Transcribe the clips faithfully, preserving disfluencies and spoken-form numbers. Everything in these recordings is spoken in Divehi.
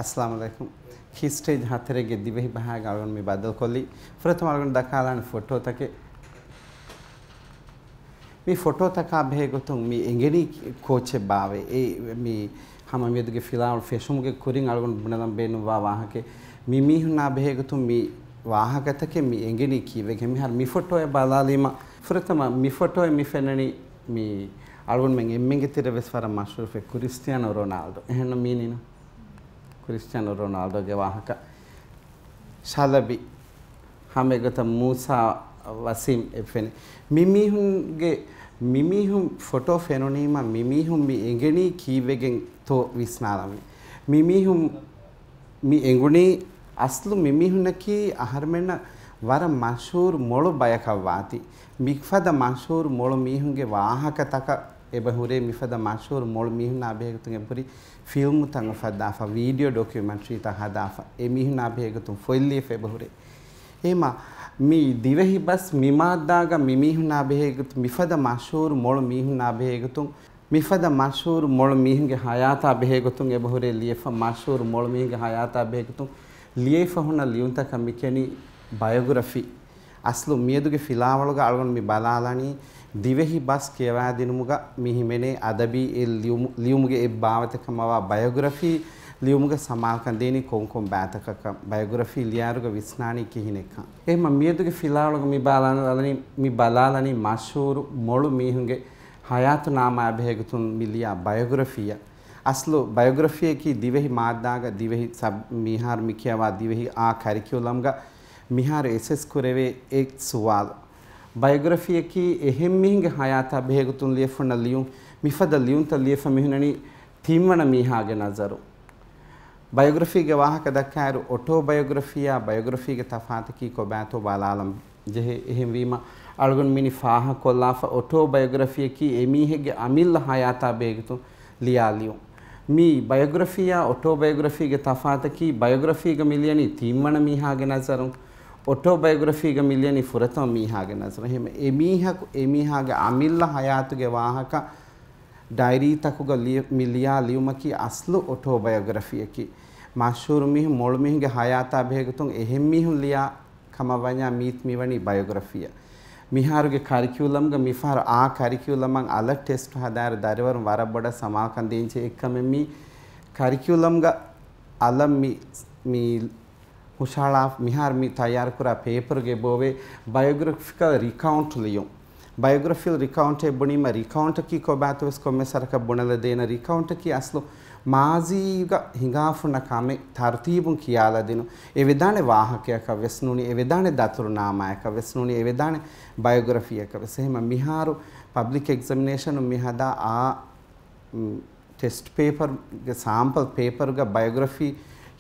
އައްސަލާމު ޢަލައިކުމް. ކީ ސްޓޭޖް ހަތަރެއްގެ ދިވެހި ބަހާގެ އަޅުގަނޑު މި ބަދަލުކޮށްލީ. ފުރަތަމަ އަޅުގަނޑު ދައްކާލާނެ ފޮޓޯތަކެއް. މި ފޮޓޯތަކާ ބެހޭ ގޮތުން މި އެނގެނީ ކޯޗެއް ބާވޭ؟ އެ މި ހަމަ މިއަދުގެ ފިލާވަޅު ފެށުމުގެ ކުރިން އަޅުގަނޑު ބުނެލަން ބޭނުންވާ ވާހަކަ. މި މީހުންނާ ބެހޭ ގޮތުން މި ވާހަކަތަކެއް މި އެނގެނީ ކީއްވެގެން؟ މިހާރު މި ފޮޓޯއެއް ބަލާލީމަ، ފުރަތަމަ މި ފޮޓޯއެއް މި ފެންނަނީ މި އަޅުގަނޑުމެން އެންމެންގެ ތެރެ ވެސް ވަރަށް މަޝްހޫރު ކްރިސްޓިއާނޯ ރޮނާލްޑޯ. އެހެންނަ މީނީނު؟ ކްރިސްޓިއާނޯ ރޮނާލްޑޯގެ ވާހަކަ. ޝަލަބި، ހަމައެގޮތަށް މޫސާ ވަސީމް އެއް ފެނި. މި މީހުންގެ، މި މީހުން ފޮޓޯ ފެނުނީމަ، މި މީހުން މި އެނގެނީ ކީއްވެގެންތޯ ވިސްނާލަމޭ. މި މީހުން މި އެނގުނީ، އަސްލު މި މީހުންނަކީ އަހަރުމެންނަށް ވަރަށް މަޝްހޫރު މޮޅު ބަޔަކަށް ވާތީ. މިފަދަ މަޝްހޫރު މޮޅު މީހުންގެ ވާހަކަތަކަށް އެބަ ހުރޭ، މިފަދަ މަޝްހޫރު މޮޅު މީހުންނާ ބެހޭގޮތުން އެބަހުރި ފިލްމުތައް އުފައްދާފަ، ވީޑިއޯ ޑޮކިއުމެންޓްރީތައް ހަދާފަ، އެ މީހުންނާ ބެހޭގޮތުން ފޮތްލިޔެފަ އެބަހުރޭ. އެހެމަ މި ދިވެހި ބަސް މި މާއްދާގަ މި މީހުންނާ ބެހޭގޮތުން، މިފަދަ މަޝްހޫރު މޮޅު މީހުންނާ ބެހޭގޮތުން، މިފަދަ މަޝްހޫރު މޮޅު މީހުންގެ ހަޔާތާ ބެހޭގޮތުން އެބަހުރޭ ލިޔެފަ، މަޝްހޫރު މޮޅު މީހުންގެ ހަޔާތާ ބެހޭގޮތުން ލިޔެފަ ހުންނަ ލިޔުންތަކަށް މިކެނީ ބަޔޮގްރަފީ. އަސްލު މިއަދުގެ ފިލާވަޅުގަ އަޅުގަނޑު މި ބަލާލަނީ، ދިވެހި ބަސް ކިޔަވާދިނުމުގަ މި ހިމެނޭ އަދަބީ އެއް ލިޔުމު، ލިޔުމުގެ އެއް ބާވަތެއް ކަމަށްވާ ބަޔޮގްރަފީ ލިޔުމުގަ ސަމާލުކަން ދޭނީ ކޮންކޮން ބާތަކަކަށް، ބަޔޮގްރަފީ ލިޔާއިރުގަ ވިސްނާނީ ކިހިނެއްކަން. އެހެމަ މިއަދުގެ ފިލާވަޅުގަ މި ބަލާލަނީ، މި ބަލާލަނީ މަޝްހޫރު މޮޅު މީހުންގެ ހަޔާތު ނާމާއާ ބެހޭގޮތުން މި ލިޔާ ބަޔޮގްރަފީއަށް. އަސްލު ބަޔޮގްރަފީއަކީ ދިވެހި މާއްދާގަ ދިވެހި ސަބް، މިހާރު މި ކިޔަވާ ދިވެހި އާ ކަރިކިއުލަމްގަ މިހާރު އެސެސް ކުރެވޭ އެއް ސުވާލު. ބަޔޮގްރަފީއަކީ އެހެން މީހުންގެ ހަޔާތާ ބެހޭގޮތުން ލިޔެފަ ހުންނަ ލިޔުން. މިފަދަ ލިޔުންތައް ލިޔެފަ މި ހުންނަނީ ތިންވަނަ މީހާގެ ނަޒަރު. ބަޔޮގްރަފީގެ ވާހަކަ ދައްކާއިރު، އޮޓޯބަޔޮގްރަފީއާ ބަޔޮގްރަފީގެ ތަފާތަކީ ކޮބާތޯ ބަލާލަން ޖެހޭ. އެހެންވީމަ، އަޅުގަނޑު މިނި ފާހަގަކޮށްލާފަ، އޮޓޯބަޔޮގްރަފީއަކީ އެމީހެއްގެ އަމިއްލަ ހަޔާތާ ބެހޭގޮތުން ލިޔާ ލިޔުން. މި ބަޔޮގްރަފީއާ އޮޓޯބަޔޮގްރަފީގެ ތަފާތަކީ، ބަޔޮގްރަފީގަ މި ލިޔަނީ ތިންވަނަ މީހާގެ ނަޒަރުން، އޮޓޯބަޔޮގްރަފީގަ މި ލިޔަނީ ފުރަތަމަ މީހާގެ ނަޒަރުން. އެހެން އެމީހަކު، އެމީހާގެ އަމިއްލަ ހަޔާތުގެ ވާހަކަ ޑައިރީތަކުގަ ލިޔ-، މި ލިޔާ ލިޔުމަކީ އަސްލު އޮޓޯބަޔޮގްރަފީއަކީ. މަޝްހޫރު މީހުން، މޮޅު މީހުންގެ ހަޔާތާ ބެހޭގޮތުން އެހެން މީހުން ލިޔާ ކަމަށް ވަންޏާ މީތި މިވަނީ ބަޔޮގްރަފީއަށް. މިހާރުގެ ކަރިކިއުލަމްގަ މިފަހަރު އާ ކަރިކިއުލަމަށް އަލަށް ޓެސްޓް ހަދާއިރު ދަރިވަރުން ވަރަށް ބޮޑަށް ސަމާލުކަން ދޭންޖެހޭ އެއްކަމެއް މީ ކަރިކިއުލަމްގަ އަލަށް މި، މި ހުށަހަޅާ، މިހާރު މި ތައްޔާރުކުރާ ޕޭޕަރުގެ ބޯވޭ ބަޔޮގްރަފިކަލް ރިކައުންޓް ލިޔުން. ބަޔޮގްރަފިކަލް ރިކައުންޓޭ ބުނީމަ، ރިކައުންޓަކީ ކޮބާތޯވެސް ކޮންމެސް ވަރަކަށް ބުނެލަދޭނަ. ރިކައުންޓަކީ އަސްލު މާޒީގަ ހިނގާފުންނަ ކަމެއް ތަރުތީބުން ކިޔާލަދިނުން. އެވެދާނެ ވާހަކަޔަކަށް ވެސް ނޫނީ، އެވެދާނެ ދަތުރުނާމާޔަކަށް ވެސް ނޫނީ، އެވެދާނެ ބަޔޮގްރަފީއަކަށް ވެސް. އެހެމަ މިހާރު ޕަބްލިކް އެގްޒަމިނޭޝަނުން މި ހަދާ އާ ޓެސްޓް ޕޭޕަރުގެ ސާމްޕަލް ޕޭޕަރުގަ ބަޔޮގްރަފީ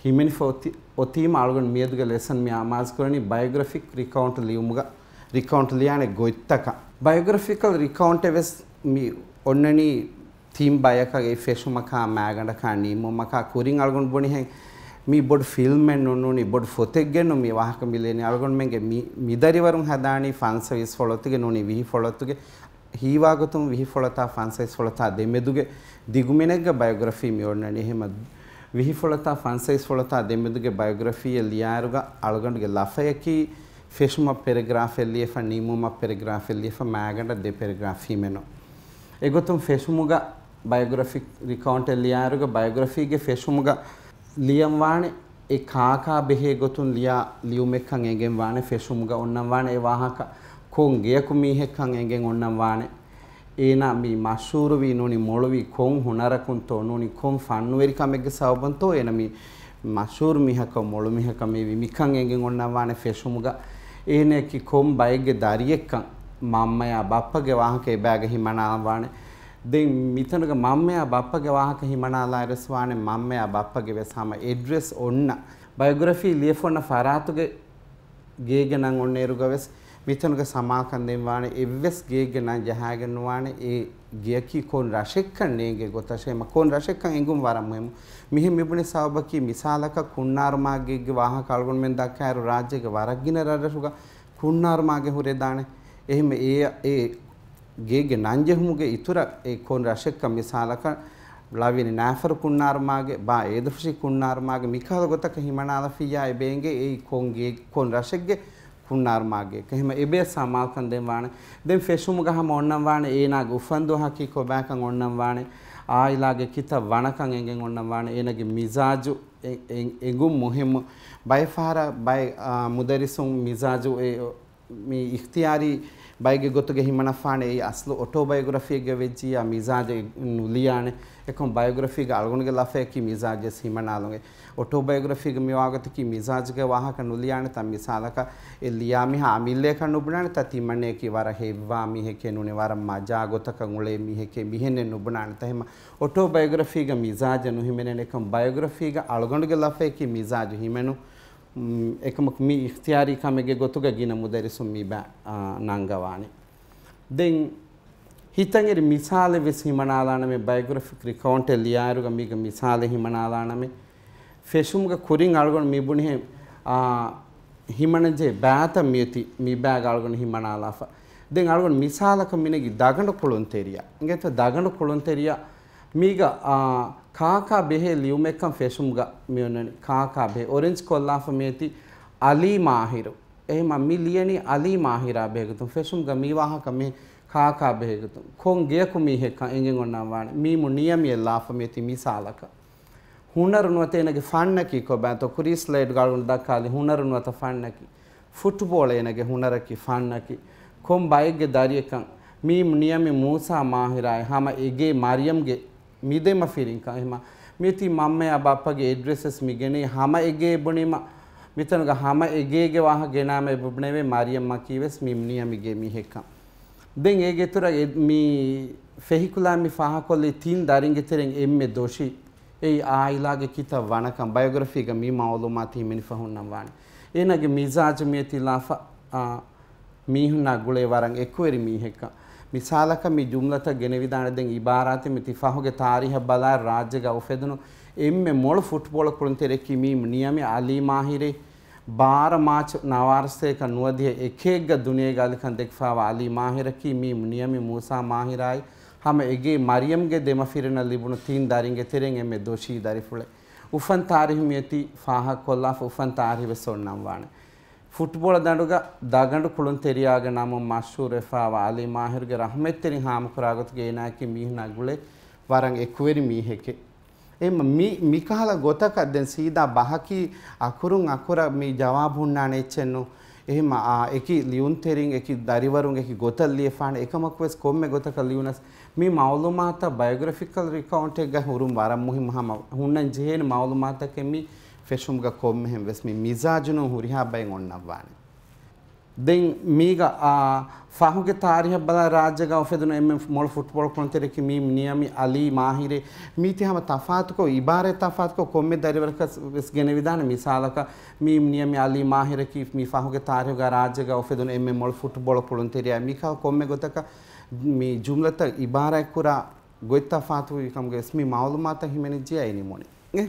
ހިމެނިފަ އޮތީ، އޮތީމަ އަޅުގަނޑު މިއަދުގެ ލެސަން މި އާމާޒުކުރަނީ ބަޔޮގްރަފިކް ރިކައުންޓް ލިޔުމުގަ، ރިކައުންޓް ލިޔާނެ ގޮތްތަކަށް. ބަޔޮގްރަފިކަލް ރިކައުންޓެއް ވެސް މި އޮންނަނީ ތިން ބަޔަކަށް، އެ ފެށުމަކާ، މާގަނޑަކާ، ނިންމުމަކާ. ކުރިން އަޅުގަނޑު ބުނިހެން މީ ބޮޑު ފިލްމެއް ނޫނީ، ބޮޑު ފޮތެއްގެ ނޫނީ މި ވާހަކަ މި ލިޔަނީ. އަޅުގަނޑުމެންގެ މި، މި ދަރިވަރުން ހަދާނީ ފަންސަވީސް ފޮޅަތުގެ ނޫނީ ވިހި ފޮޅަތުގެ ހީވާގޮތުން ވިހި ފޮޅަތާ ފަންސަވީސް ފޮޅަތާ ދެމެދުގެ ދިގުމިނެއްގަ ބަޔޮގްރަފީ މި އޮންނަނީ. އެހެމަ ވިހި ފޮޅަތާ ފަންސަވީސް ފޮޅަތާ ދެމެދުގެ ބަޔޮގްރަފީއެއް ލިޔާއިރުގަ އަޅުގަނޑުގެ ލަފަޔަކީ ފެށުމަށް ޕެރެގްރާފެއް ލިޔެފަ، ނިންމުމަށް ޕެރެގްރާފެއް ލިޔެފަ، މާގަނޑަށް ދެ ޕެރެގްރާފް ހިމެނުން. އެގޮތުން ފެށުމުގަ ބަޔޮގްރަފިކް ރިކައުންޓެއް ލިޔާއިރުގަ ބަޔޮގްރަފީގެ ފެށުމުގަ ލިޔަންވާނެ އެ ކާކާ ބެހޭ ގޮތުން ލިޔާ ލިޔުމެއްކަން އެނގެން ވާނެ، ފެށުމުގަ އޮންނަން ވާނެ އެ ވާހަކަ ކޮން ގެޔަކު މީހެއްކަން އެނގެން އޮންނަން ވާނެ. އޭނާ މި މަޝްހޫރުވީ ނޫނީ މޮޅުވީ ކޮން ހުނަރަކުންތޯ، ނޫނީ ކޮން ފަންނުވެރިކަމެއްގެ ސަބަބުންތޯ އޭނަ މި މަޝްހޫރު މީހަކަށް މޮޅު މީހަކަށް މި ވީ މިކަން އެނގެން އޮންނަން ވާނެ ފެށުމުގަ. އޭނައަކީ ކޮން ބައެއްގެ ދަރިއެއްކަން މަންމަޔާ ބައްޕަގެ ވާހަކަ އެބައިގަ ހިމަނާލަން ވާނެ. ދެން މިތަނުގަ މަންމަޔާ ބައްޕަގެ ވާހަކަ ހިމަނާލާއިރުވެސް ވާނެ، މަންމަޔާ ބައްޕަގެ ވެސް ހަމަ އެޑްރެސް އޮންނަ. ބަޔޮގްރަފީ ލިޔެފަ އޮންނަ ފަރާތުގެ ގޭގެ ނަން އޮންނައިރުގަ ވެސް މިތަނުގަ ސަމާލުކަން ދޭން ވާނެ، އެއްވެސް ގެއެއްގެ ނަން ޖަހާގެން ނުވާނެ، އެ ގެއަކީ ކޮން ރަށެއްކަން ނޭނގޭ ގޮތަށޭ. އެމަ ކޮން ރަށެއްކަން އެނގުން ވަރަށް މުހިއްމު. މިހެން މިބުނި ސަބަބަކީ، މިސާލަކަށް ކުންނާރުމާ ގެއެއްގެ ވާހަކަ އަޅުގަނޑުމެން ދައްކާއިރު، ރާއްޖޭގެ ވަރަށް ގިނަ ރަށްރަށުގަ ކުންނާރުމާގެ ހުރެދާނެ. އެހެން އެ، އެ ގޭގެ ނަން ޖެހުމުގެ އިތުރަށް އެ ކޮން ރަށެއްކަން މިސާލަކަށް ޅަވިނި ނާފަރު ކުންނާރުމާގެ، ބާ އޭދަފުށި ކުންނާރުމާގެ، މިކަހަލަ ގޮތަކަށް ހިމަނާލަފިއްޔާ އެބޭނގޭ އެއީ ކޮން ގޭ، ކޮން ރަށެއްގެ ކުންނާރުމާގެ. އެހެމަ އެބޭސް ސަމާލުކަން ދެން ވާނެ. ދެން ފެށުމުގަ ހަމަ އޮންނަން ވާނެ، އޭނާގެ އުފަންދުވަހަކީ ކޮބާކަން އޮންނަން ވާނެ، އާއިލާގެ ކިތައް ވަނަކަން އެނގެން އޮންނަން ވާނެ، އޭނާގެ މިޒާޖު އެ-، އެ-، އެނގުން މުހިއްމު. ބައެއް ފަހަރަށް ބައެއް، އާ، މުދައްރިސުން މިޒާޖު އެ-، މި އިޚްތިޔާރީ ބައެއްގެ ގޮތުގަ ހިމަނަފާނެ، އެއީ އަސްލު އޮޓޯބަޔޮގްރަފީއެއްގަ ވެއްޖިއްޔާ މިޒާޖެއް ނުލިޔާނެ. އެކަމް ބަޔޮގްރަފީގަ އަޅުގަނޑުގެ ލަފަޔަކީ މިޒާޖެއް ހިމަނާލުން. އެ އޮޓޯބަޔޮގްރަފީގަ މިވާގޮތަކީ މިޒާޖުގެ ވާހަކަ ނުލިޔާނެތާ މިސާލަކަށް އެ ލިޔާ މީހާ އަމިއްލަޔަކަށް ނުބުނާނެތާ ތިމަންނަޔަކީ ވަރަށް ހެއްވާ މީހެކޭ ނޫނީ ވަރަށް މަޖާ ގޮތަކަށް އުޅޭ މީހެކޭ މިހެންނެއް ނުބުނާނެތާ. އެހެމަ އޮޓޯބަޔޮގްރަފީގަ މިޒާޖެއް ނުހިމެނޭނެ. އެކަމް ބަޔޮގްރަފީގަ އަޅުގަނޑުގެ ލަފަޔަކީ މިޒާޖު ހިމެނު އެކަމަކު މި އިޚްތިޔާރީ ކަމެއްގެ ގޮތުގަ ގިނަ މުދައްރިސުން މި ބަ-، އާ، ނަންގަވާނެ. ދެން ހިތަށް އެރި މިސާލެއް ވެސް ހިމަނާލާނަމޭ، ބަޔޮގްރަފިކް އެކައުންޓެއް ލިޔާއިރުގަ މީގަ މިސާލެއް ހިމަނާލާނަމޭ. ފެށުމުގަ ކުރިން އަޅުގަނޑު މި ބުނިހެން، އާ، ހިމަނަޖެ ބާތައް މިއޮތީ މި ބާގަ އަޅުގަނޑު ހިމަނާލާފަ. ދެން އަޅުގަނޑު މިސާލަކަށް މިނެގި ދަގަނޑު ކުޅުންތެރިޔާ. އިނގޭތަ ދަގަނޑު ކުޅުންތެރިޔާ މީގަ، އާ، ކާކާ ބެހޭ ލިޔުމެއްކަން ފެށުމުގަ މިއޮންނަނީ. ކާކާ ބެހޭ. އޮރެންޖް ކޮށްލާފަ މިއޮތީ އަލީ މާހިރު. އެހެމަ މި ލިޔަނީ އަލީ މާހިރާ ބެހޭގޮތުން. ފެށުމުގަ މި ވާހަކަ މި ކާކާ ބެހޭގޮތުން. ކޮން ގެޔަކު މީހެއްކަން އެނގެން އޮންނަން ވާނެ. މީމު ނިޔަމިއެއް ލާފަ މިއޮތީ މިސާލަކަށް. ހުނަރު ނުވަތަ އޭނަގެ ފަންނަކީ ކޮބާތޯ؟ ކުރީ ސްލައިޑްގަ އަޅުގަނޑު ދައްކާލި ހުނަރު ނުވަތަ ފަންނަކީ. ފުޓްބޯޅަ އޭނަގެ ހުނަރަކީ ފަންނަކީ. ކޮން ބައެއްގެ ދަރިއެއްކަން. މީމު ނިޔަމި މޫސާ މާހިރާއި ހަމަ އެގޭ މަރިޔަމްގެ މި ދެމަފިރިންކަން. އެހެމަ މިއޮތީ މަންމަޔާ ބައްޕަގެ އެޑްރެސް ވެސް މި ގެނައީ ހަމަ އެގޭ ބުނީމަ، މިތަނުގަ ހަމަ އެގޭގެ ވާހަކަ ގެނާމަ އެބަ ބުނެވޭ މަރިޔަމްއަކީ ވެސް މީމު ނިޔަމިގެ މީހެއްކަން. ދެން އޭގެ އިތުރަށް އެ-، މި ފެހިކުލާ މި ފާހަކޮށްލީ ތިން ދަރިންގެ ތެރެއިން އެންމެ ދޮށީ އެއީ އާއިލާގެ ކިތައް ވަނަކަން. ބަޔޮގްރަފީގަ މި މައުލޫމާތު ހިމެނިފަ ހުންނަން ވާނެ. އޭނާގެ މިޒާޖު މިއޮތީ ލާފަ، އާ، މީހުންނާ ގުޅޭ ވަރަށް އެކުވެރި މީހެއްކަން. މިސާލަކަށް މި ޖުމްލަތައް ގެނެވިދާނެ. ދެން އިބާރާތެއް މި ތި ފަހުގެ ތާރީހަށް ބަލާއިރު ރާއްޖޭގަ އުފެދުނު އެންމެ މޮޅު ފުޓްބޯޅަ ކުޅުންތެރިޔަކީ މީމު ނިޔަމި އަލީ މާހިރޭ. ބާރަ މާޗު ނަވާރަސަތޭކަ ނުވަދިހަ އެކެއްގަ ދުނިޔޭގަ އަލިކަން ދެކިފައިވާ އަލީ މާހިރަކީ މީމު ނިޔަމި މޫސާ މާހިރާއި ހަމަ އެގޭ މަރިޔަމްގެ ދެމަފިރިންނަށް ލިބުނު ތިން ދަރިންގެ ތެރެއިން އެންމެ ދޮށީ ދަރިފުޅެއް. އުފަން ތާރީހު މިއޮތީ ފާހަގަކޮށްލާފަ އުފަން ތާރީހު ވެސް އޮންނަން ވާނެ. ފުޓްބޯޅަ ދަނޑުގަ ދަގަނޑު ކުޅުންތެރިޔާގެ ނަމުން މަޝްހޫރުވެފައިވާ އަލީ މާހިރުގެ ރަޙްމަތްތެރިން ހާމަކުރާ ގޮތުގަ އޭނާއަކީ މީހުންނާ ގުޅޭ ވަރަށް އެކުވެރި މީހެކޭ. އެހެން މި، މިކަހަލަ ގޮތަކަށް ދެން ސީދާ ބަހަކީ އަކުރުން އަކުރަށް މި ޖަވާބު ހުންނާނެ އެއްޗެއްނު. އެހެން އާ، އެކި ލިޔުންތެރިން، އެކި ދަރިވަރުން އެކި ގޮތަށް ލިޔެފާނެ. އެކަމަކުވެސް ކޮންމެ ގޮތަކަށް ލިޔުނަސް މި މައުލޫމާތަށް ބަޔޮގްރަފިކަލް އެކައުންޓެއްގަ ހުރުން ވަރަށް މުހިއްމު. ހަމަ ހުންނަން ޖެހޭނެ މައުލޫމާތަކެއް މި ފެށުމުގަ ކޮންމެހެން ވެސް މި މިޒާޖުނޫން ހުރިހާ ބައެއް އޮންނަން ވާނެ. ދެން މީގަ، އާ، ފަހުގެ ތާރީހަށް ބަލާ ރާއްޖޭގަ އުފެދުނު އެންމެ މޮޅު ފުޓްބޯޅަ ކުޅުންތެރިޔަކީ މީމް ނިޔަމި އަލީ މާހިރޭ. މީތި ހަމަ ތަފާތުކޮށް، އިބާރާތް ތަފާތުކޮށް ކޮންމެ ދަރިވަރަކަސް ވެސް ގެނެވިދާނެ. މިސާލަކަށް މީމް ނިޔަމި އަލީ މާހިރަކީ މި ފަހުގެ ތާރީހުގަ ރާއްޖޭގަ އުފެދުނު އެންމެ މޮޅު ފުޓްބޯޅަ ކުޅުންތެރިޔާ. މިކަހަލަ ކޮންމެ ގޮތަކަށް މި ޖުމްލަތައް އިބާރާތްކުރާ ގޮތް ތަފާތުވީ ކަމުގަ ވެސް މި މައުލޫމާތަށް ހިމެނިއްޖެޔާ އެ ނިމުނީ. އެ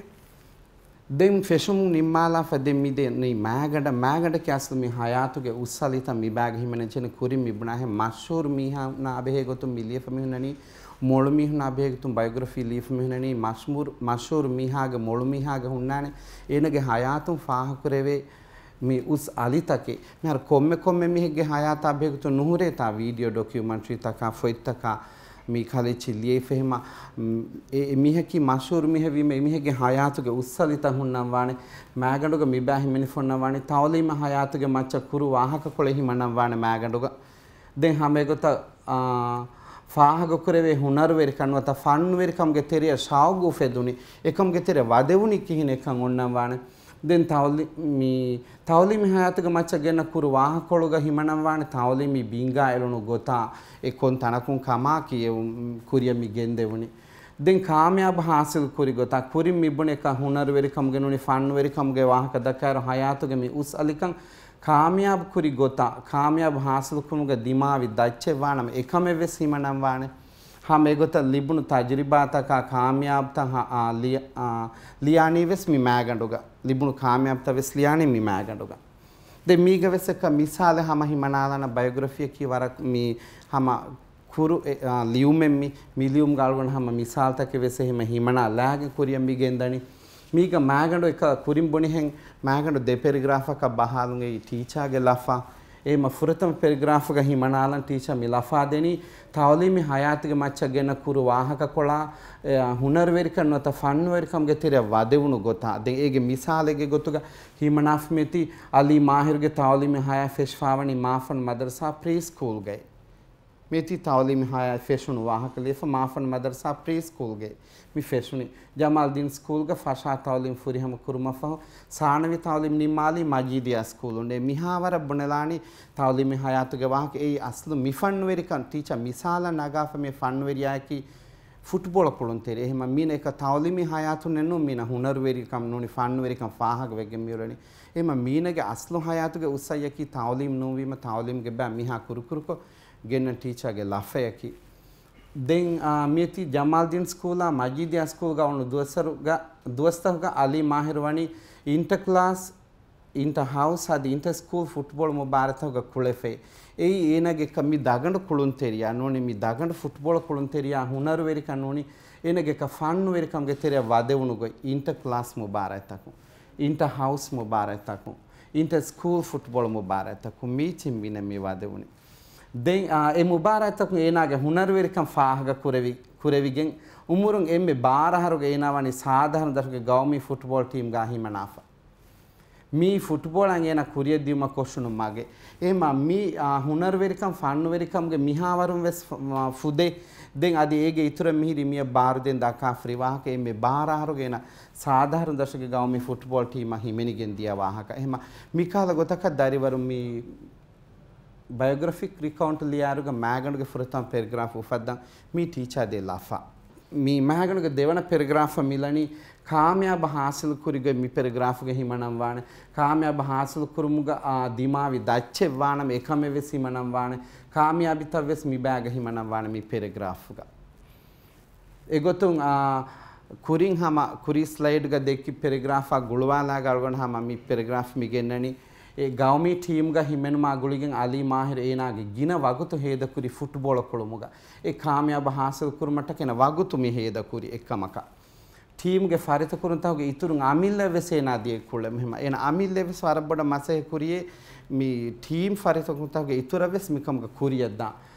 ދެން ފެށުމުން ނިންމާލާފަ ދެން މި ދެން މީ މާގަނޑަށް، މާގަނޑަކީ އަސްލު މި ހަޔާތުގެ އުސްއަލިތައް މިބާގަ ހިމެނެންޖެހޭނެ. ކުރިން މި ބުނާހެން މަޝްހޫރު މީހާނާ ބެހޭ ގޮތުން މި ލިޔެފަ މި ހުންނަނީ، މޮޅު މީހުންނާ ބެހޭ ގޮތުން ބަޔޮގްރަފީ ލިޔެފަ މި ހުންނަނީ، މަޝްމޫރު، މަޝްހޫރު މީހާގެ މޮޅު މީހާގެ ހުންނާނެ އޭނަގެ ހަޔާތުން ފާހަގަކުރެވޭ މި އުސް އަލިތަކެއް. މިހާރު ކޮންމެ ކޮންމެ މީހެއްގެ ހަޔާތާ ބެހޭގޮތުން ނުހުރޭތާ ވީޑިއޯ ޑޮކިއުމަންޓްރީތަކާ ފޮތްތަކާ މި ކަލެއްޗި ލިޔެފަ ހެމަ، މް، އެ، އެ މީހަކީ މަޝްހޫރު މީހެއް ވީމަ އެ މީހެއްގެ ހަޔާތުގެ އުސްއަލިތައް ހުންނަން ވާނެ. މާގަނޑުގަ މިބާ ހިމެނިފަ ހުންނަން ވާނެ. ތައުލީމަށް ހަޔާތުގެ މައްޗަށް ކުރު ވާހަކަކޮޅެއް ހިމަނަން ވާނެ މާގަނޑުގަ. ދެން ހަމަ އެގޮތަށް، އާ، ފާހަގަކުރެވޭ ހުނަރުވެރިކަން ނުވަތަ ފަންނުވެރިކަމުގެ ތެރެއަށް ޝައުގު އުފެދުނީ، އެކަމުގެ ތެރެ ވަދެވުނީ ކިހިނެއްކަން އޮންނަން ވާނެ. ދެން ތައުލީ-، މި ތައުލީމީ ހަޔާތުގެ މައްޗަށް ގެންނަ ކުރު ވާހަކަކޮޅުގަ ހިމަނަން ވާނެ ތައުލީމީ ބިންގާ އެޅުނު ގޮތާ އެ ކޮން ތަނަކުން ކަމާކީ އެ، އު، ކުރިއަށް މި ގެންދެވުނީ. ދެން ކާމިޔާބު ހާސިލް ކުރި ގޮތާ ކުރިން މި ބުނި އެކަ ހުނަރުވެރިކަމުގެ ނޫނީ ފަންނުވެރިކަމުގެ ވާހަކަ ދައްކާއިރު ހަޔާތުގެ މި އުސް އަލިކަން ކާމިޔާބު ކުރި ގޮތާ، ކާމިޔާބު ހާސިލުކުރުމުގަ ދިމާވި ދައްޗެއް ވާނަމަ އެކަމެއް ވެސް ހިމަނަން ވާނެ. ހަމަ އެގޮތަށް ލިބުނު ތަޖުރިބާތަކާ ކާމިޔާބުތައް ހަ-، އާ، ލިޔ-، އާ، ލިޔާނީ ވެސް މި މާގަނޑުގަ. ލިބުނު ކާމިޔާބުތައް ވެސް ލިޔާނީ މި މާގަނޑުގަ. ދެން މީގަ ވެސް އެކަ މިސާލެއް ހަމަ ހިމަނާލާނަ ބަޔޮގްރަފީއަކީ ވަރަށް މި ހަމަ ކުރު އެ، އާ، ލިޔުމެއް މި، މި ލިޔުމުގަ އަޅުގަނޑު ހަމަ މިސާލުތަކެއް ވެސް އެހެމަ ހިމަނާ ލާގެން ކުރިއަށް މި ގެންދަނީ. މީގަ މާގަނޑު އެކަ ކުރިން ބުނިހެން މާގަނޑު ދެ ޕެރެގްރާފަކަށް ބަހާލުން އެއީ ޓީޗާގެ ލަފާ. އެހެމަ ފުރަތަމަ ޕެރެގްރާފުގަ ހިމަނާލަން ޓީޗާ މި ލަފާ ދެނީ ތައުލީމީ ހަޔާތުގެ މައްޗަށް ގެންނަ ކުރު ވާހަކަކޮޅާ، އެ، ހުނަރުވެރިކަން ނުވަތަ ފަންނުވެރިކަމުގެ ތެރެއަށް ވަދެވުނު ގޮތާ. ދެން އޭގެ މިސާލެއްގެ ގޮތުގަ ހިމަނާފަ މިއޮތީ އަލީ މާހިރުގެ ތައުލީމީ ހަޔާތް ފެށިފަވަނީ މާފަން މަދަރުސާ ޕްރީ ސްކޫލްގައި. މިއޮތީ ތައުލީމީ ހަޔާތް ފެށުނު ވާހަކަ ލިޔެފަ މާފަން މަދަރުސާ ޕްރީ ސްކޫލްގައި މި ފެށުނީ. ޖަމާލްދީން ސްކޫލްގަ ފަށާ ތައުލީމް ފުރިހަމަ ކުރުމަށްފަހު، ސާނަވީ ތައުލީމް ނިންމާލީ މަޖީދިޔާ ސްކޫލުން. މިހާވަރަށް ބުނެލާނީ ތައުލީމީ ހަޔާތުގެ ވާހަކަ. އެއީ އަސްލު މި ފަންނުވެރިކަން ޓީޗާ މިސާލަށް ނަގާފަ މި ފަންނުވެރިޔާއަކީ ފުޓްބޯޅަ ކުޅުންތެރި. އެހެމަ މީނަ އެކަ ތައުލީމީ ހަޔާތުންނެއް ނޫން މީނަ ހުނަރުވެރިކަން ނޫނީ ފަންނުވެރިކަން ފާހަގަވެގެން މިއުޅެނީ. އެހެމަ މީނަގެ އަސްލު ހަޔާތުގެ އުސްއައްޔަކީ ތައުލީމް ނޫންވީމަ ތައުލީމްގެ ބައި މިހާ ކުރުކުރުކޮށް ގެންނަން ޓީޗާގެ ލަފަޔަކީ. ދެން، އާ، މިއޮތީ ޖަމާލްދީން ސްކޫލާ މަޖީދިޔާ ސްކޫލްގަ އުޅުނު ދުވަސްތަކުގަ، ދުވަސްތަކުގަ އަލީ މާހިރު ވަނީ އިންޓަ ކްލާސް، އިންޓަ ހައުސް އަދި އިންޓަ ސްކޫލް ފުޓްބޯޅަ މުބާރާތްތަކުގަ ކުޅެފައި. އެއީ އޭނާގެ މި ދަގަނޑު ކުޅުންތެރިޔާ ނޫނީ މި ދަގަނޑު ފުޓްބޯޅަ ކުޅުންތެރިޔާ ހުނަރުވެރިކަން ނޫނީ އޭނާގެ ކަ ފަންނުވެރިކަމުގެ ތެރެއަށް ވަދެވުނު ގޮތް އިންޓަ ކްލާސް މުބާރާތްތަކުން، އިންޓަ ހައުސް މުބާރާތްތަކުން، އިންޓަ ސްކޫލް ފުޓްބޯޅަ މުބާރާތްތަކުން މީޗިން މިނަ މި ވަދެވުނީ. ދެން، އާ، އެ މުބާރާތްތަކުން އޭނާގެ ހުނަރުވެރިކަން ފާހަގަ ކުރެވި، ކުރެވިގެން އުމުރުން އެންމެ ބާރަ އަހަރުގަ އޭނާ ވަނީ ސާދަހަރު ދަށުގެ ގައުމީ ފުޓްބޯޅަ ޓީމްގަ ހިމަނާފަ. މީ ފުޓްބޯޅައިން އޭނާ ކުރިޔަށްދިއުމަށް ކޮށުނު މަގެއް. އެހެމަ މި، އާ، ހުނަރުވެރިކަން ފަންނުވެރިކަމުގެ މިހާވަރުން ވެސް ފ-، މަ-، ފުދޭ. ދެން އަދި އޭގެ އިތުރަށް މިހިރީ މިއަށް ބާރުދޭން ދައްކާފަ ރިވާހަކަ އެންމެ ބާރަ އަހަރުގަ އޭނާ ސާދަހަރު ދަށުގެ ގައުމީ ފުޓްބޯޅަ ޓީމަށް ހިމެނިގެން ދިޔަ ވާހަކަ. އެހެމަ މިކަހަލަ ގޮތަކަށް ދަރިވަރުން މި ބަޔޮގްރަފިކް ރިކައުންޓް ލިޔާއިރުގަ މާގަނޑުގެ ފުރަތަމަ ޕެރެގްރާފް އުފައްދަން މީ ޓީޗާ ދޭ ލަފާ. މި މާގަނޑުގެ ދެވަނަ ޕެރެގްރާފަށް މިލަނީ ކާމިޔާބު ހާސިލު ކުރިގޮތް މި ޕެރެގްރާފުގަ ހިމަނަން ވާނެ. ކާމިޔާބު ހާސިލު ކުރުމުގަ، އާ، ދިމާވި ދައްޗެއް ވާނަމަ އެކަމެއް ވެސް ހިމަނަން ވާނެ. ކާމިޔާބީތައް ވެސް މި ބައިގަ ހިމަނަން ވާނެ މި ޕެރެގްރާފުގަ. އެގޮތުން، އާ، ކުރިން ހަމަ ކުރީ ސްލައިޑްގަ ދެއްކި ޕެރެގްރާފާ ގުޅުވާލާގަ އަޅުގަނޑު ހަމަ މި ޕެރެގްރާފް މި ގެންނަނީ. އެ ގައުމީ ޓީމްގަ ހިމެނުމާ ގުޅިގެން އަލީ މާހިރު އޭނާގެ ގިނަ ވަގުތު ހޭދަކުރި ފުޓްބޯޅަ ކުޅުމުގަ. އެ ކާމިޔާބު ހާސިލު ކުރުމަށްޓަކައި އޭނާ ވަގުތު މި ހޭދަކުރި އެއްކަމަކަށް. ޓީމްގެ ފަރިތަކުރުންތަކުގެ އިތުރުން އަމިއްލަ ވެސް އޭނާ ދިޔަ ކުޅެ މެހެމަ. އޭނާ އަމިއްލަ ވެސް ވަރަށް ބޮޑަށް މަސައްކަތް ކުރިޔޭ މި ޓީމް ފަރިތަކުރުންތަކުގެ އިތުރަށް ވެސް މިކަމުގަ ކުރިޔަށްދާ.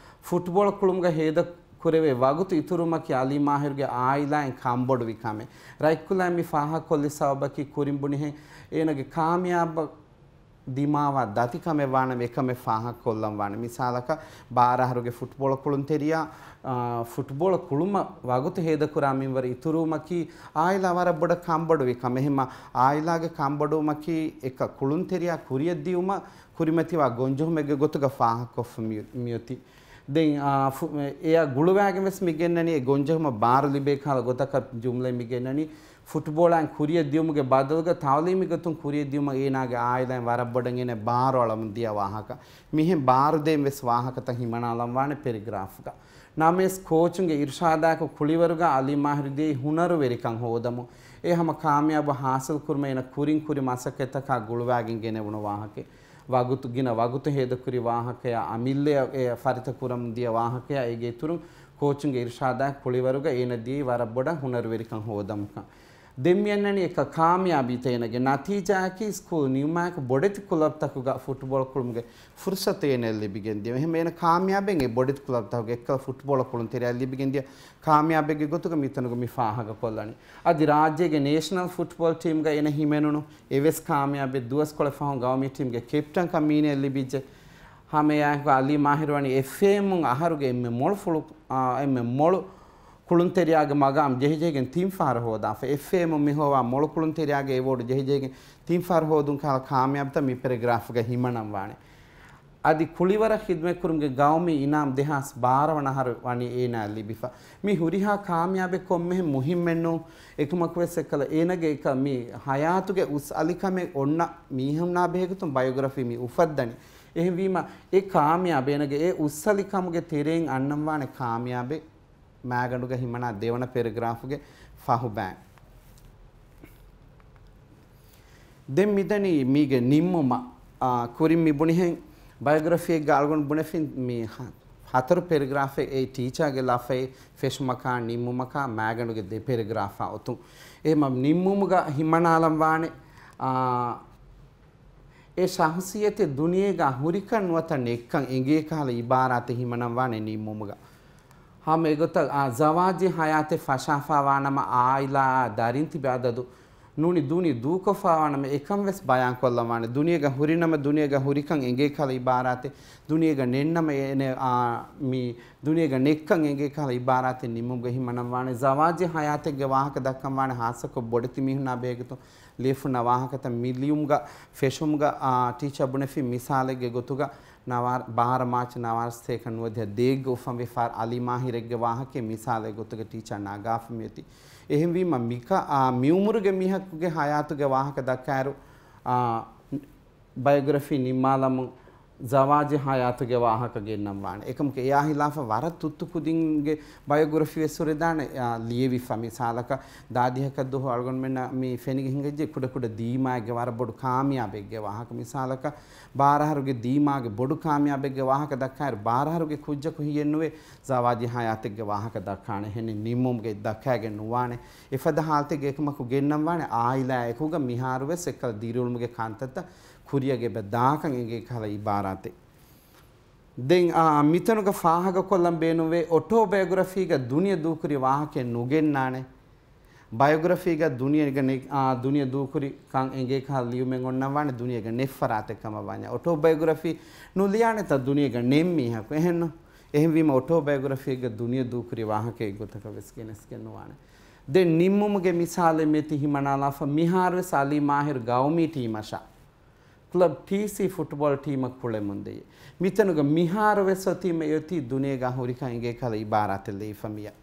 ފުޓްބޯޅަ ކުޅުމުގަ ހޭދަ ކުރެވޭ ވަގުތު އިތުރުމަކީ އަލީ މާހިރުގެ އާއިލާއިން ކަންބޮޑުވި ކަމެއް. ރަތްކުލާ މި ފާހަގަކޮށްލި ސަބަބަކީ ކުރިން ބުނިހެން އޭނަގެ ކާމިޔާބަށް ދިމާވާ ދަތިކަމެއް ވާނަމަ އެކަމެއް ފާހަގަކޮށްލަން ވާނެ. މިސާލަކަށް ބާރަ އަހަރުގެ ފުޓްބޯޅަ ކުޅުންތެރިޔާ، އާ، ފުޓްބޯޅަ ކުޅުމަށް ވަގުތު ހޭދަކުރާ މިންވަރު އިތުރުވުމަކީ އާއިލާ ވަރަށް ބޮޑަށް ކަންބޮޑުވި ކަމެއް. އެހެމަ އާއިލާގެ ކަންބޮޑުވުމަކީ އެކަ ކުޅުންތެރިޔާ ކުރިޔަށްދިއުމަށް ކުރިމަތިވާ ގޮންޖެހުމެއްގެ ގޮތުގަ ފާހަގަކޮށްފަ މި-، މިއޮތީ. ދެން، އާ، ފު-، އެއާ ގުޅުވާގެން ވެސް މި ގެންނަނީ އެ ގޮންޖެހުމަށް ބާރު ލިބޭ ކަހަލަ ގޮތަކަށް ޖުމްލައެއް މި ގެންނަނީ. ފުޓްބޯޅައިން ކުރިޔަށް ދިޔުމުގެ ބަދަލުގަ ތައުލީމީ ގޮތުން ކުރިޔަށް ދިޔުމަށް އޭނާގެ އާއިލާއިން ވަރަށް ބޮޑަށް އޭނަ ބާރު އަޅަމުން ދިޔަ ވާހަކަ. މިހެން ބާރު ދޭން ވެސް ވާހަކަތައް ހިމަނާލަން ވާނެ ޕެރެގްރާފްގަ. ނަމަވެސް ކޯޗުންގެ އިރުޝާދާއެކު ކުޅިވަރުގަ އަލީ މާހިރު ދިޔައީ ހުނަރުވެރިކަން ހޯދަމުން. އެ ހަމަ ކާމިޔާބު ހާސިލް ކުރުމަށް އޭނަ ކުރިން ކުރި މަސައްކަތްތަކާ ގުޅުވާގެން ގެނެވުނު ވާހަކައެއް. ވަގުތު، ގިނަ ވަގުތު ހޭދަކުރި ވާހަކަޔާ، އަމިއްލަޔަށް އެ ފަރިތަކުރަމުން ދިޔަ ވާހަކަޔާ، އޭގެ އިތުރުން ކޯޗުންގެ އިރުޝާދާއެކު ކުޅިވަރުގަ އޭނަ ދިޔައީ ވަރަށް ބޮޑަށް ހުނަރުވެރިކަން ހޯދަމުން. ދެން މިއަންނަނީ އެކަ ކާމިޔާބީތައް އޭނަގެ ނަތީޖާއަކީ ސްކޫލް ނިމުމާއެކު ބޮޑެތި ކުލަބްތަކުގަ ފުޓްބޯޅަ ކުޅުމުގެ ފުރުސަތު އޭނައަށް ލިބިގެން ދިޔަ. އެހެން އޭނަ ކާމިޔާބެން އެ ބޮޑެތި ކުލަބްތަކުގެ އެއްކަލަ ފުޓްބޯޅަ ކުޅުންތެރިޔާ ލިބިގެން ދިޔަ ކާމިޔާބެއްގެ ގޮތުގަ މިތަނުގަ މި ފާހަގަކޮށްލަނީ. އަދި ރާއްޖޭގެ ނޭޝަނަލް ފުޓްބޯޅަ ޓީމްގަ އޭނަ ހިމެނުނު އެވެސް ކާމިޔާބެއް. ދުވަސްކޮޅެއް ފަހުން ގައުމީ ޓީމްގެ ކެޕްޓަންކަން މީނައަށް ލިބިއްޖެ. ހަމައެއާއެކު އަލީ މާހިރު ވަނީ އެފްއޭއެމުން އަހަރުގެ އެންމެ މޮޅު ފުޅު، އާ، އެންމެ މޮޅު ކުޅުންތެރިޔާގެ މަގާމް ޖެހިޖެހިގެން ތިން ފަހަރަށް ހޯދާފަ. އެފްއޭއެމުން މި ހޮވާ މޮޅު ކުޅުންތެރިޔާގެ އެވޯޑު ޖެހިޖެހިގެން ތިން ފަހަރަށް ހޯދުން ކަހަލަ ކާމިޔާބުތައް މި ޕެރެގްރާފްގަ ހިމަނަން ވާނެ. އަދި ކުޅިވަރަށް ޚިދުމަތްކުރުމުގެ ގައުމީ އިނާމް ދެހާސް ބާރަ ވަނަ އަހަރު ވަނީ އޭނާއަށް ލިބިފަ. މި ހުރިހާ ކާމިޔާބެއް ކޮންމެހެން މުހިއްމެއްނޫން. އެކަމަކުވެސް އެކަލަ އޭނަގެ އެކަ މި ހަޔާތުގެ އުސް އަލިކަމެއް އޮންނަ މީހުންނާ ބެހޭގޮތުން ބަޔޮގްރަފީ މި އުފައްދަނީ. އެހެންވީމަ އެ ކާމިޔާބެއް އޭނަގެ އެ އުސްއަލިކަމުގެ ތެރެއިން އަންނަންވާނެ ކާމިޔާބެއް މާގަނޑުގަ ހިމަނާ ދެވަނަ ޕެރެގްރާފުގެ ފަހު ބައި. ދެން މިދަނީ މީގެ ނިންމުމަށް، އާ، ކުރިން މި ބުނިހެން ބަޔޮގްރަފީއެއްގަ އަޅުގަނޑު ބުނެފިން މި ހަ-، ހަތަރު ޕެރެގްރާފެއް އެ ޓީޗާގެ ލަފައެއް ފެށުމަކާ ނިންމުމަކާ މާގަނޑުގެ ދެ ޕެރެގްރާފާ އޮތުން. އެހެމަ ނިންމުމުގަ ހިމަނާލަން ވާނެ، އާ، އެ ޝަހުސިއްޔަތެއް ދުނިޔޭގަ ހުރިކަން ނުވަތަ ނެއްކަން އެނގޭ ކަހަލަ އިބާރާތެއް ހިމަނަން ވާނެ ނިންމުމުގަ. ހަމަ އެގޮތަށް، އާ، ޒަވާޖީ ހަޔާތެއް ފަށާފާ ވާނަމަ އާއިލާއާ ދަރިން ތިބި އަދަދު ނޫނީ ދޫނީ ދޫކޮށްފާވާނަމަ އެކަން ވެސް ބަޔާންކޮށްލަން ވާނެ. ދުނިޔޭގަ ހުރިނަމަ ދުނިޔޭގަ ހުރިކަން އެނގޭ ކަހަލަ އިބާރާތެއް، ދުނިޔޭގަ ނެއްނަމަ އޭނެ، އާ، މި ދުނިޔޭގަ ނެއްކަން އެނގޭ ކަހަލަ އިބާރާތެއް ނިންމުމުގަ ހިމަނަން ވާނެ. ޒަވާޖީ ހަޔާތެއްގެ ވާހަކަ ދައްކަން ވާނެ، ހާއްސަކޮށް ބޮޑެތި މީހުންނާ ބެހޭގޮތުން ލިޔެފުންނަ ވާހަކަތައް މި ލިޔުމުގަ ފެށުމުގަ، އާ، ޓީޗާ ބުނެފި މިސާލެއްގެ ގޮތުގަ ނަވާރަ-، ބާރަ މާޗް ނަވާރަސްތޭކަ ނުވަދިހަ ދޭއްގަ އުފަންވި ފާރު އަލީ މާހިރެއްގެ ވާހަކައެއް މިސާލެއް ގޮތުގަ ޓީޗާ ނަގާފަ މިއޮތީ. އެހެންވީމަ މިކަ-، އާ، މިއުމުރުގެ މީހަކުގެ ހަޔާތުގެ ވާހަކަ ދައްކާއިރު، އާ، ބަޔޮގްރަފީ ނިންމާލަމުން ޒަވާޖީ ހަޔާތުގެ ވާހަކަ ގެންނަން ވާނެ. އެކަމަކު އެޔާ ހިލާފަށް ވަރަށް ތުއްތު ކުދިންގެ ބަޔޮގްރަފީ ވެސް ހުރެދާނެ، އާ، ލިޔެވިފަ. މިސާލަކަށް ދާދިހަކަށް ދުވަހު އަޅުގަނޑުމެންނަށް މި ފެނިގެން ހިނގައްޖެ ކުޑަކުޑަ ދީމާއެއްގެ ވަރަށް ބޮޑު ކާމިޔާބެއްގެ ވާހަކަ. މިސާލަކަށް ބާރަހަރުގެ ދީމާގެ ބޮޑު ކާމިޔާބެއްގެ ވާހަކަ ދައްކާއިރު، ބާރަހަރުގެ ކުއްޖަކު ހިޔެއްނުވޭ ޒަވާޖީ ހަޔާތެއްގެ ވާހަކަ ދައްކާނެ. އެހެނީ ނިންމުމުގެ ދައްކާގެން ނުވާނެ. އެފަދަ ހާލަތެއްގެ އެކަމަކު ގެންނަން ވާނެ އާއިލާއާ އެކުގަ މިހާރު ވެސް އެއްކަލަ ދިރިއުޅުމުގެ ކަންތައްތައް ކުރިއަށް އެބަ ދާކަން އެނގޭ ކަހަލަ އިބާރާތެއް. ދެން، އާ، މިތަނުގަ ފާހަގަކޮށްލަން ބޭނުންވޭ، އޮޓޯބަޔޮގްރަފީގަ ދުނިޔެ ދޫކުރި ވާހަކައެއް ނުގެންނާނެ. ބަޔޮގްރަފީގަ ދުނިޔެގަ ނެ-، އާ، ދުނިޔެ ދޫކުރި ކަން އެނގޭ ކަހަލަ ލިޔުމެއް އޮންނަން ވާނެ ދުނިޔެގަ ނެތް ފަރާތެއް ކަމަށް ވާންޏާ. އޮޓޯބަޔޮގްރަފީ ނުލިޔާނެތަ ދުނިޔެގަ ނެތް މީހަކު. އެހެންނު؟ އެހެންވީމަ އޮޓޯބަޔޮގްރަފީގަ ދުނިޔެ ދޫކުރި ވާހަކައެއް ގޮތަކަށް ވެސް ގެނެސްގެން ނުވާނެ. ދެން ނިންމުމުގެ މިސާލެއް މިއޮތީ ހިމަނާލާފަ މިހާރު ވެސް އަލީ މާހިރު ގައުމީ ޓީމަށާ ކްލަބް ޓީސީ ފުޓްބޯލް ޓީމަށް ކުޅެމުންދެއްޔޭ. މިތަނުގަ މިހާރު ވެސް އޮތީމަ އޮތީ ދުނިޔޭގަ ހުރިކަން އެނގޭ ކަހަލަ އިބާރާތެއް ލިޔެފަ މިއަށް.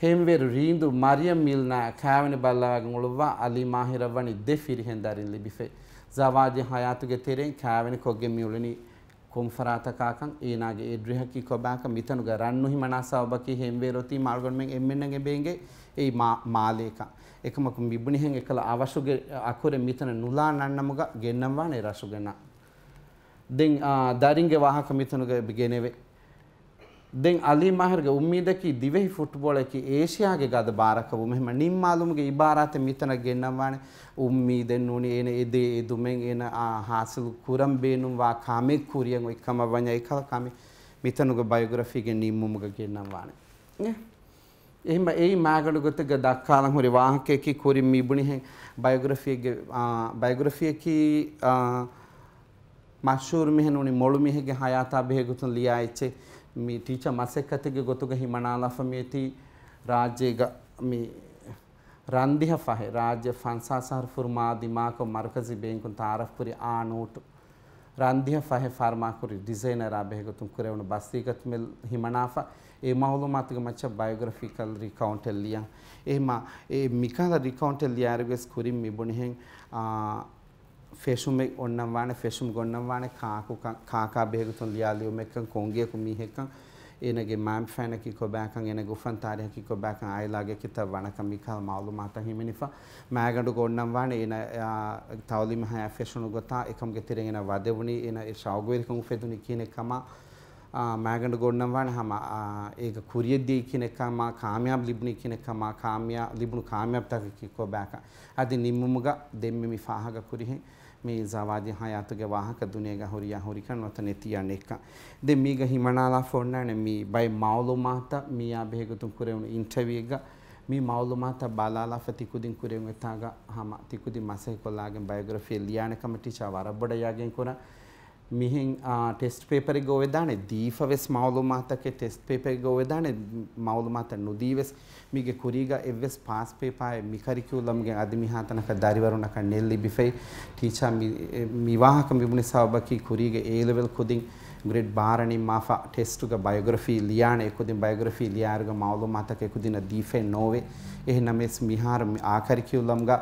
ހެންވޭރު ރީނދޫ މަރިޔަމް މިލްނާ ކާވެނި ބައްލަވާގެން އުޅުއްވާ އަލީ މާހިރަށް ވަނީ ދެ ފިރިހެން ދަރިން ލިބިފައި. ޒަވާޖީ ހަޔާތުގެ ތެރެއިން ކާވެނި ކޮށްގެން މިއުޅެނީ ކޮންފަރާތަކާކަން، އޭނާގެ އެޑްރިހަކީ ކޮބާކަން، މިތަނުގަ ރަން ނުހިމަނާ ސަބަބަކީ ހެންވޭރު އޮތީމަ އަޅުގަނޑުމެން އެންމެންނަށް އެބަ އެނގޭ އެއީ މާ-، މާލޭކަން. އެކަމަކު މިބުނިހެން އެކަލަ އަވަށުގެ އަކުރެއް މިތަނަށް ނުލާ ނަންނަމުގަ ގެންނަން ވާނެ ރަށުގެ ނަން. ދެން، އާ، ދަރިންގެ ވާހަކަ މިތަނުގަ އެބަ ގެނެވޭ. ދެން އަލީ މާހިރުގެ އުއްމީދަކީ ދިވެހި ފުޓްބޯޅައަކީ އޭޝިޔާގެ ގަދަ ބާރަކަށް ވުމެއް. ހަމަ ނިންމާލުމުގެ އިބާރާތެއް މިތަނަށް ގެންނަން ވާނެ. އުއްމީދެއް ނޫނީ އޭނަ އެދޭ އެދުމެއް އޭނަ، އާ، ހާސިލު ކުރަން ބޭނުންވާ ކަމެއް ކުރިއަށް އޮތް ކަމަށް ވަންޏާ އެކަހަލަ ކަމެއް މިތަނުގެ ބަޔޮގްރަފީގެ ނިންމުމުގަ ގެންނަން ވާނެ. އެ، އެހެންމަ އެއީ މާގަނޑު ގޮތެއްގަ ދައްކާލަން ހުރި ވާހަކައަކީ ކުރިން މި ބުނިހެން ބަޔޮގްރަފީގެ، އާ، ބަޔޮގްރަފީއަކީ، އާ، މަޝްހޫރު މީހެއް ނޫނީ މޮޅު މީހެއްގެ ހަޔާތާ ބެހޭގޮތުން ލިޔާ އެއްޗެއް. މި ޓީޗާ މަސައްކަތެއްގެ ގޮތުގަ ހިމަނާލާފަ މިއޮތީ ރާއްޖޭގަ މި ރަންދިހަ ފަހެއް، ރާއްޖެ ފަންސާސް އަހަރު ފުރުމާ ދިމާކޮށް މަރުކަޒީ ބޭންކުން ތައާރަފް ކުރި އާ ނޯޓު. ރަންދިހަ ފަހެއް ފާރުމާކުރި ޑިޒައިނަރާ ބެހޭގޮތުން ކުރެވުނު ބަސްތިއްތަކުމެ ހިމަނާފަ، އެ މައުލޫމާތުގެ މައްޗަށް ބަޔޮގްރަފީކަލް ރިކައުންޓެއް ލިޔަން. އެހެމަ އެ މިކަހަލަ ރިކައުންޓެއް ލިޔާއިރުވެސް ކުރިން މިބުނިހެން، އާ، ފެށުމެއް އޮންނަން ވާނެ، ފެށުމުގެ އޮންނަން ވާނެ ކާކުކަން، ކާކާ ބެހޭގޮތުން ލިޔާ ލިޔުމެއްކަން، ކޮންގެއަކު މީހެއްކަން، އޭނަގެ މައިންބަފައިންނަކީ ކޮބާކަން، އޭނަގެ އުފަން ތާރީހަކީ ކޮބާކަން، އާއިލާގެ ކިތައް ވަނަކަން މިކަހަލަ މައުލޫމާތައް ހިމެނިފަ. މާގަނޑުގަ އޮންނަން ވާނެ އޭނަ، އާ، ތައުލީމީ ހަޔާތް ފެށުނު ގޮތާ، އެކަމުގެ ތެރެއިން އޭނަ ވަދެވުނީ، އޭނަ އެ ޝައުގުވެރިކަން އުފެދުނީ ކިހިނެއް ކަމާ، އާ، މާގަނޑުގަ އޮންނަން ވާނެ ހަމަ، އާ، އޭގަ ކުރިޔަށްދިޔައީ ކިހިނެއް ކަމާ، ކާމިޔާބު ލިބުނީ ކިހިނެއް ކަމާ، ކާމިޔާ-، ލިބުނު ކާމިޔާބުތަކަކީ ކޮބާކަން. އަދި ނިންމުމުގަ ދެންމެ މި ފާހަގަ ކުރިހެން މި ޒަވާޖީ ހަޔާތުގެ ވާހަކަ ދުނިޔޭގަ ހުރިޔާ ހުރިކަން ނުވަތަ ނެތިޔާ ނެއްކަން. ދެން މީގަ ހިމަނާލާފަ އޮންނާނެ މި ބައެއް މައުލޫމާތަށް މިއާ ބެހޭގޮތުން ކުރެވުނު އިންޓަވިއުއެއްގަ މި މައުލޫމާތަށް ބަލާލާފަ ތިކުދިން ކުރެވުނު އެތާގަ ހަމަ ތިކުދިން މަސައްކަތްކޮށްލާގެން ބަޔޮގްރަފީއެއް ލިޔާނެ ކަމަށް ޓީޗާ ވަރަށް ބޮޑަށް ޔަގީން ކުރަން. މިހެން، އާ، ޓެސްޓް ޕޭޕަރެއްގަ އޮވެދާނެ ދީފަ ވެސް މައުލޫމާތަކެއް، ޓެސްޓް ޕޭޕަރެއްގަ އޮވެދާނެ މައުލޫމާތައް ނުދީ ވެސް. މީގެ ކުރީގަ އެއްވެސް ޕާސް ޕޭޕާއެއް މި ކަރިކިއުލަމްގެ އަދި މިހާތަނަކަށް ދަރިވަރުންނަކަށް ނެތް ލިބިފައި. ޓީޗާ މި، އެ، މި ވާހަކަ މިބުނި ސަބަބަކީ ކުރީގެ އޭ ލެވެލް ކުދިން ގްރޭޑް ބާރަ ނިންމާފަ ޓެސްޓުގަ ބަޔޮގްރަފީ ލިޔާނެ އެކުދިން ބަޔޮގްރަފީ ލިޔާއިރުގަ މައުލޫމާތަކަށް އެކުދިންނަށް ދީފައެއް ނޯވޭ. އެހެން ނަމަވެސް މިހާރު މި އާ ކަރިކިއުލަމްގަ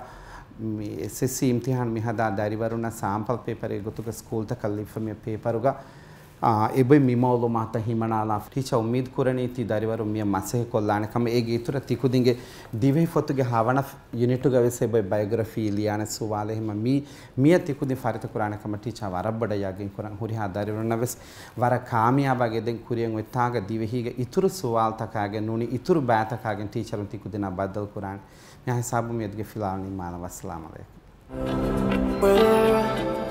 މި އެސްއެސްސީ އިމްތިހާން މިހަދާ ދަރިވަރުންނަށް ސާމްޕަލް ޕޭޕަރެއް ގޮތުގަ ސްކޫލްތަކަށް ލިބިފަ މި ޕޭޕަރުގަ އާ، އެބޮތް މި މައުލޫމާތަށް ހިމަނާލާ ޓީޗަރ އުއްމީދު ކުރަނީ ތި ދަރިވަރުން މިއަށް މަސައްކަތް ކޮށްލާނެ ކަމަށް. އޭގެ އިތުރަށް ތިކުދިންގެ ދިވެހި ފޮތުގެ ހަވަނަ ޔުނިޓުގަ ވެސް އެބޮތް ބަޔޮގްރަފީ ލިޔާނެ ސުވާލެއް. ހަމަ މީ މިއަށް ތިކުދިން ފަރިތަ ކުރާނެ ކަމަށް ޓީޗަރ ވަރަށް ބޮޑަށް ޔަގީން ކުރަން. ހުރިހާ ދަރިވަރުންނަށް ވެސް ވަރަށް ކާމިޔާބާގެ ދެން ކުރިޔަށް އޮތްތާގަ ދިވެހީގެ އިތުރު ސުވާލުތަކާގެ ނޫނީ އިތުރު ބައިތަކާގެން ޓީޗަރުން ތިކުދިންނާ ބައްދަލު ކުރާނެ. މިހާ ހިސާބުން މިއަދުގެ ފިލާވަޅު ނިންމާލަން. ވައްސަލާމް އަލައިކުމް.